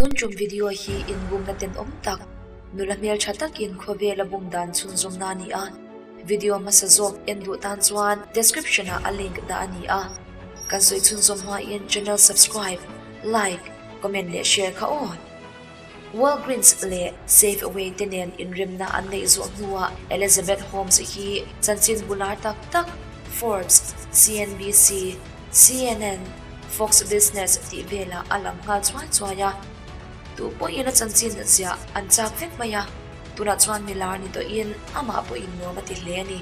Tun tum video hi inbumna tenawm tak, nula hmeltha takin khawvel a bum dan chhunzawmna a ni a. Video hmasa zawk en duh tan chuan description ah a link dah a ni a. Kan sawi chhunzawm hmain channel subscribe, like, comment leh share kha aw. Walgreens leh Safeway te nen inremna an neih zawh hnuah Elizabeth Holmes hi chanchin bular tak tak Forbes, CNBC, CNN, Fox Business tih velah a lang nghal chuai chuai a. Tu pawhin a chanchin ziah an chak vek mai a, tunah chuan milar ni tawhin amah pawhin nuam a ti hle a ni.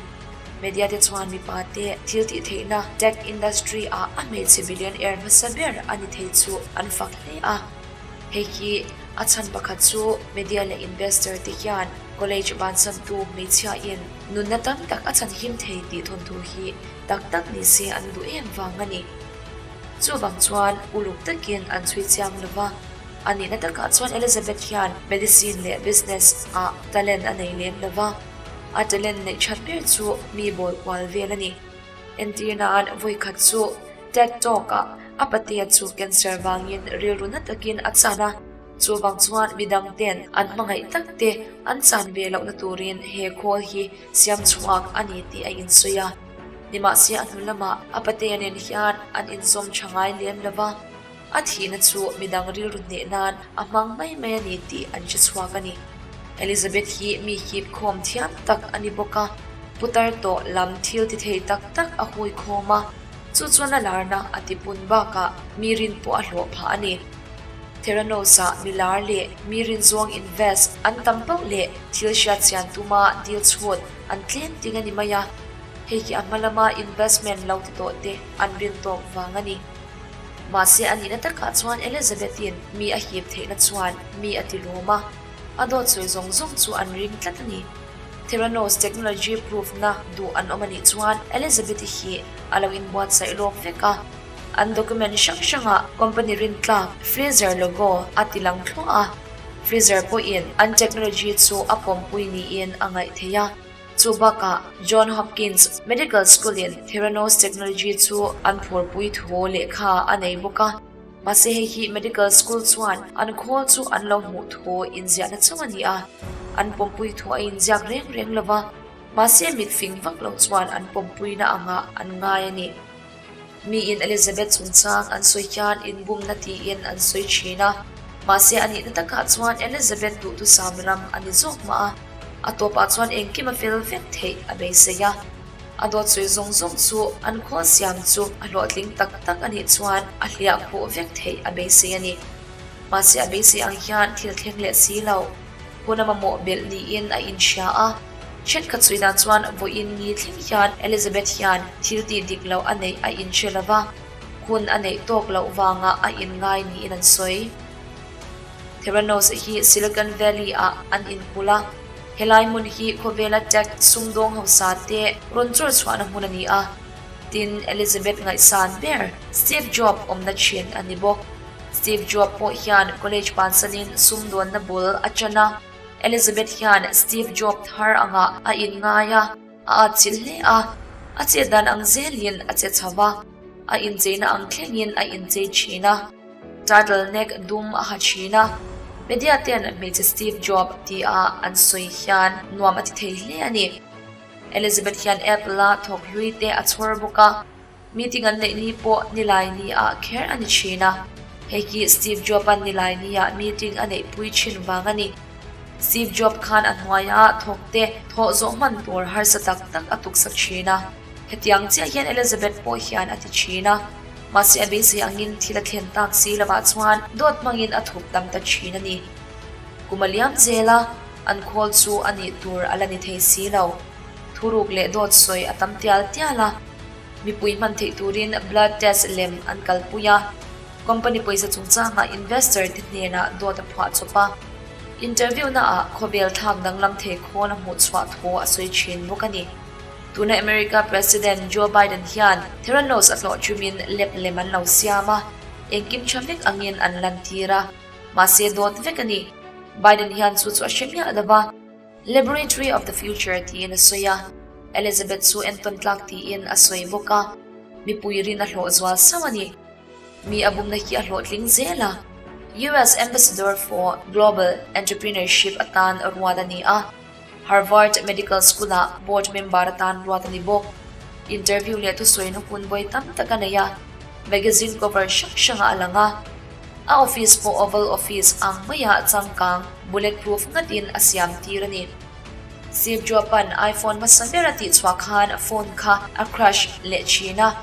Media te chuan mipa te thil tih theihna tech industry ah a hmeichhe billionaire hmasa ber a ni thei chu an fak hle a. Hei hi a chhan pakhat chu media leh investor te hian college bansantu hmeichhia in nunna tam tak a chhan him thei tih thawnthu hi tak tak ni se an duh em vang a ni. Chuvang chuan uluk takin an chhui chiang lo va, a nihna takah chuan Elizabeth hian medicine leh business ah talent a nei lem lo va, a talent neih that ber chu mi bawl kual vel a ni. Entirna'n vawikhat chu TED Talk ah a patea chu cancer vangin rilru na takin a chan a, chuvang chuan midang ten an hmangaih tak te an chan ve lohna turin he khawl hi siam chhuak a ni tih a insawi a. Nimahse a hnu lamah a patea nen hian an inzawm tha ngai lem lo va, a thihna chu midang rilru hneh nan a hmang mai mai a ni tih an hre chhuak a ni. Elizabeth hi mi hip khawm thiam tak a ni bawk a, putar tawh lam thil ti thei tak tak a hui khawm a, chu chuan a larna a ti pun bakah mi rin pawh a hlawh phah a ni. Theranos-ah mi lar leh mi rin zawng invest an tam pauh leh thil hriat chian tuma dil chhut an tlem ting a ni mai a, hei hi a hma lama investment lo ti tawh te an rin tawk vang a ni. Mahse a nihna takah chuan Elizabeth-in mi a hip theihna chuan mi a ti lawm a, a dawt sawi zawng zawng chu an ring tlat a ni. Theranos technology proof-na duh an awm a nih chuan Elizabeth-i hi a lo inbuatsaih lawk vek a, an document hrang hrangah company rintlak Pfizer logo a ti lang thluah a, Pfizer pawhin an technology chu a pawmpui niin a ngaih theih a. Chu bakah John Hopkins Medical School-in Theranos technology chu an phurpui thu lehkha a nei bawk a. Mahse hei hi medical school chuan an khawl chu an lo hmuh thu inziahna chauh a ni a, an pawmpui thu a inziak reng reng lo va, mahse mit fing vak lo chuan an pawmpuina angah an ngai a ni. Miin Elizabeth chungchang an sawi hian inbumna tiin an sawi thin a, mahse a nihna takah chuan Elizabeth duhthusam ram a ni zawk mah a, a tawpah chuan engkim a fel vek theih a beisei a. A dawt sawi zawng zawng chu an khawl siam chu a hlawhtling tak tak a nih chuan a hliah khuh vek theih a beisei a ni. Mahse a beisei ang hian thil thleng leh si lo. Hun a mamawh belh niin a inhria a. Thenkhat sawi dan chuan vawiin ni thleng hian Elizabeth hian thil tih dik loh a neih a inhre lo va, hun a neih tawk loh vangah a inngai niin an sawi. Theranos hi Silicon Valley-ah an inkulh a, helai hmun hi khawvela tech sumdawng hausa te rawn chawr chhuahna hmun a ni a. Tin, Elizabeth ngaihsan ber Steve Jobs awmna thin a ni bawk. Steve Jobs pawh hian college bansanin sumdawnna bul a tan a. Elizabeth hian Steve Jobs thar angah a inngai a, a atchilh hle a, a chet dan ang zelin a che chho va, a incheina ang thlengin a inchei thin a, turtle neck dum a ha thin a, media ten hmeichhe Steve Jobs tia an sawi hian nuam a ti thei hle a ni. Elizabeth hian Apple-a thawk hlui te a chhawr bawk a. Meeting an neih ni pawh Nilai ni ah kher a ni thin a, hei hi Steve Jobs-a'n Nilai ni ah meeting a neihpui thin vang a ni. Steve Jobs khan a hnuaia thawk te thawh zawh hman tur harsa tak tak a tuksak thin a, hetiang chiah hian Elizabeth pawh hian a ti thin a, mahse a beisei angin thil a thlen tak si lovah chuan dawt hmangin a thup tam ta thin a ni. Kum a liam zel a, an khawl chu a nih tur a la ni thei si lo. Thuruk leh dawt sawi a tam tial tial a. Mipui hman theih turin blood test lem an kalpui a, company pawisa chungchangah investor te hnenah dawt a phuah chawp a. Interview naah khawvel thlak danglam thei khawl a hmuh chhuah thu a sawi thin bawk a ni. Tuna America President Joe Biden hian Theranos a hlawh thumin lep lem an lo siam a, engkim tha vek angin an lantir a, mahse dawt vek a ni. Biden hian chu chu a hre miah lo va. Laboratory of the Future tiin a sawi a, Elizabeth chu entawn tlak tiin a sawi bawk a, mipui rin a hlawh zual sauh a ni. Mi a bumna hi a hlawhtling zel a. US Ambassador for Global Entrepreneurship atan ruat a ni a, Harvard Medical School-ah board member atan ruat a ni bawk. Interview leh thusawina hun vawi tam tak a nei a, magazine cover hrang hrangah a lang a. A office pawh Oval Office ang maia changkang bulletproof ngatin a siam tir a ni. Steve Jobs-a'n iPhone hmasa ber a tihchhuah khan phone kha a crash leh thin a,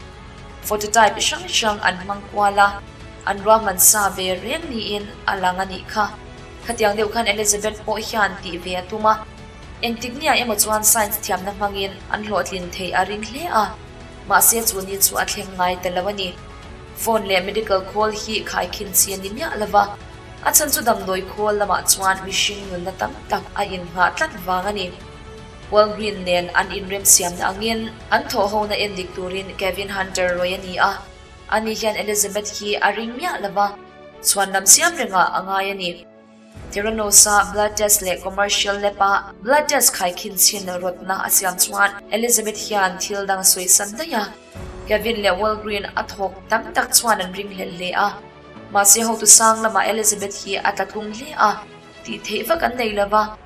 phototype hrang hrang an hmang kual a, an ruahman sa ve reng niin a lang a nih kha. Khatiang deuh khan Elizabeth pawh hian tih ve a tum a, engtik nia emaw chuan science thiamna hmangin an hlawhtlin theih a ring hle a, mahse chu ni chu a thleng ngai ta lo a ni. Phone leh medical khawl hi khaikhin chi a ni miah lo va, a chhan chu damdawi khawl lamah chuan mihring nunna tam tak a innghah tlat vang a ni. Walgreen nen an inremsiamna angin an thawhhona endik turin Kevin Hunter rawi a ni a, ani hian Elizabeth hi a ring miah lo va, chhuanlam siam rengah a ngai a ni. Theranos-a blood test leh commercial lab-a blood test khaikhin chhin rawtna a siam chuan Elizabeth hian thil dang a sawisan daih a. Kevin leh Walgreen a thawk tam tak chuan an ringhlelh hle a. Mahse hotu sang lamah Elizabeth hi a tla tlum hle a, tih theih vak an nei lo va.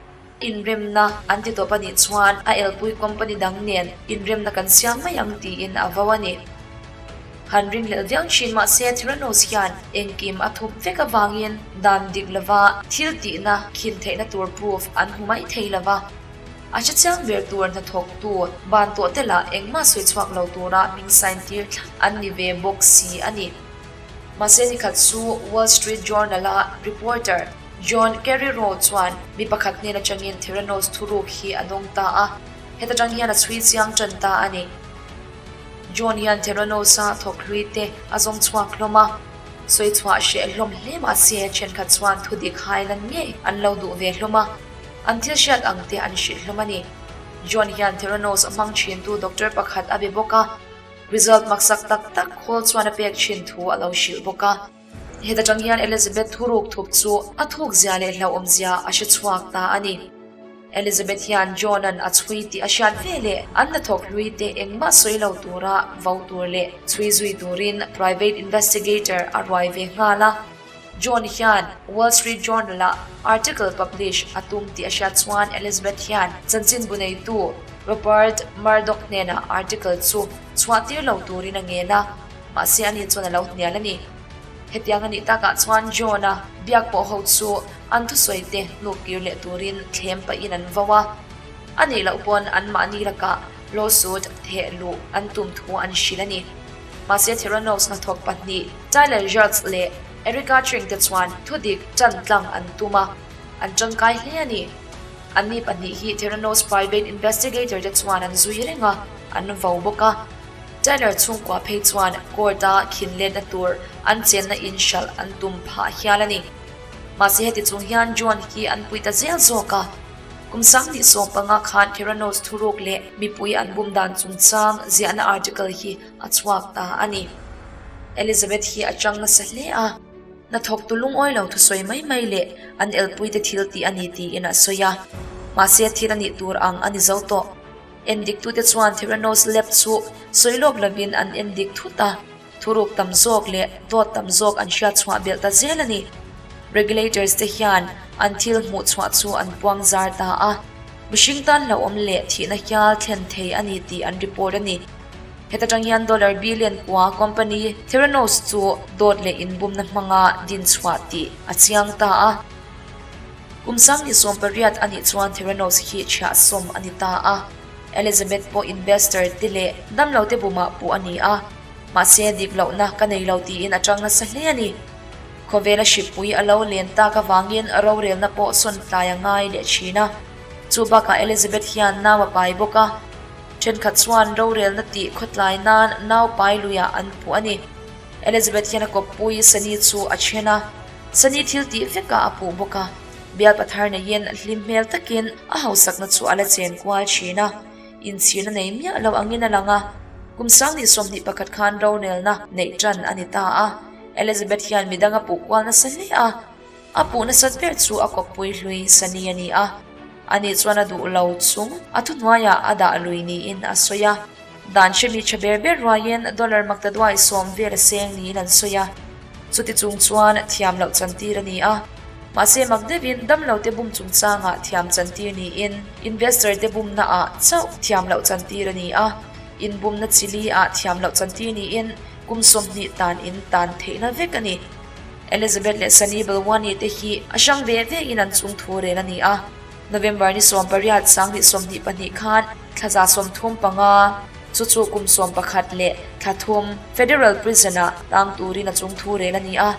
Inremna an ti tawp a nih chuan a elpui company dang nen inremna kan siam mai ang tiin a vo a ni. Han ringhlelh viau thin mahse Theranos hian engkim a thup vek avangin dan dik lova thil tihna khin theihna tur proof an hmu mai thei lova. A hrechiang ber tur hnathawktu ban tawh te lah engmah sawi chhuak lo tura hming sign tir thlap an ni ve bawk si a ni. Mahse nikhat chu Wall Street Journal-a reporter John Carreyrou chuan mi pakhat hnen atangin Theranos thuruk hi a dawng ta a, heta tang hian a chhui chiang tan ta a ni. John hian Theranos-a thawk hlui te a zawng chhuak hlawm a, sawi chhuah hreh hlawm hle mahse thenkhat chuan thudik hailan ngei an lo duh ve hlawm a, an thil hriat ang te an hrilh hlawm a ni. John hian Theranos a hmang thintu doctor pakhat a be bawk a, result maksak tak tak khawl chuan a pek thin thu a lo hrilh bawk a. Heta tang hian Elizabeth thuruk thup chu a thuk zia leh hlauhawm zia a hre chhuak ta a ni. Elizabeth hian John-a'n a chhui tih a hriat ve leh an hnathawk hlui te engmah sawi lo tura vo tur leh chhui zui turin private investigator a ruai ve nghal a. John hian Wall Street Journal-ah article publish a tum tih a hriat chuan Elizabeth hian chanchinbu neitu Rupert Murdoch hnenah article chu chhuah tir lo turin a ngen a, mahse ani chuan a lo hnial a ni. Hetiang a nih takah chuan John-a biak pawh ho chu an thusawi te hnuk kir leh turin thlem pahin an vo a, a nih loh pawn anmahni lakah lawsuit theh luh an tum thu an hrilh a ni. Mahse Theranos hnathawk pahnih Tyler Judge leh Erica Trink te chuan thudik tan tlang an tum a, an tangkai hle a ni. Anni pahnih hi Theranos private investigator te chuan an zui reng a, an vo bawk a. Tyler chhungkua phei chuan court-a khin letna tur an chenna in hralh an tum phah hial a ni. Mahse heti chung hian John hi an pui ta zel zawk a. Kum 2015 khan Theranos thuruk leh mipui an bum dan chungchang ziahna article hi a chhuak ta a ni. Elizabeth hi a chang nasa hle a, hnathawktu lungawi lo thusawi mai mai leh an elpuite thil tih a ni tiin a sawi a, mahse thil a nih tur ang a ni zo tawh. Endiktute chuan Theranos lab chu sawi lawk lovin an endik thut a, thuruk tam zawk leh dawt tam zawk an hriat chhuah belh ta zel a ni. Regulators te hian an thil hmuh chhuah chu an puang zar ta a, mihring tan hlauhawm leh thihna hial thlen thei a ni tih an report a ni. Heta tang hian dollar billion kua company Theranos chu dawt leh inbumna hmanga din chhuah tih a chiang ta a. Kum 28 a nih chuan Theranos hi chhiah sawm a ni ta a. Elizabeth pawh investor te leh damlote bumah puh a ni a. Mahse dik lohna ka nei lo tiin a tang nasa hle a ni. Khawvela hripui a lo len tak avangin rorelna pawh sawn tlai a ngai leh thin a. Chu bakah Elizabeth hian nau a pai bawk a. Thenkhat chuan rorelna tih khawtlai nan nau pai luiah an puh a ni. Elizabeth hian a kawppui Sunny chu a then a, Sunny thil tih vekah a puh bawk a. Bial pathar neiin hlim hmel takin a hausakna chu a la chen kual thin a, inchhirna nei miah lo angin a lang a. Kum 2021 khan ronelna neih tan a ni ta a, Elizabeth hian midang a puh kual nasa hle a. A puh nasat ber chu a kawppui hlui Sunny a ni a, ani chuan a duh lo chung a thuhnuaiah a dah lui niin a sawi a. Dan hremi tha ber ber ruaiin dollar maktaduai sawm vel a seng niin an sawi a. Chuti chung chuan thiam loh chantir a ni a. Mahse mak deuhin damlote bum chungchangah thiam chantir niin investor te bumnaah chauh thiam loh chantir a ni a. Inbumna chili ah thiam loh chantir niin kum 20 tan in tan theihna vek a ni. Elizabeth leh Sunny Balwani te hi a hrang ve ve in an chung thu rel a ni a. November ni 18 2022 khan thlaza 35 chu chu kum 11 leh thla thum Federal Prison ah tang turin a chung thu rel a ni a.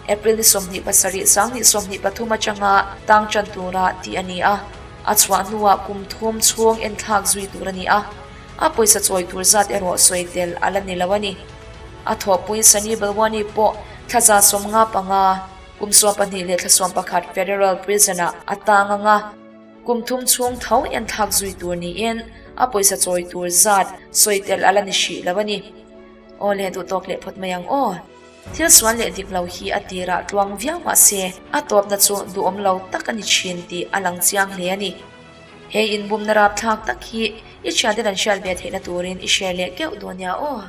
April ni 27 2023 atanga tang tan tura tih a ni a. A chhuah hnuah kum thum chhung en thlak zui tur a ni a. A pawisa chawi tur zat erawh sawi tel a la ni lo a ni. A thawhpui Sunny Balwani pawh thlaza 55 kum 12 leh thla 11 Federal Prison ah a tang anga. Kum thum chhung tho en thlak zui tur niin a pawisa chawi tur zat sawi tel a la ni hrih lo a ni. Aw le duh tawk leh phawt mai ang aw. Thil sual leh dik lo hi a tirah tluang viau mahse a tawpna chu duhawm lo tak a ni thin tih a lang chiang hle a ni. He inbumna rapthlak tak hi i thianten an hriat ve theihna turin i share leh keuh dawn nia aw.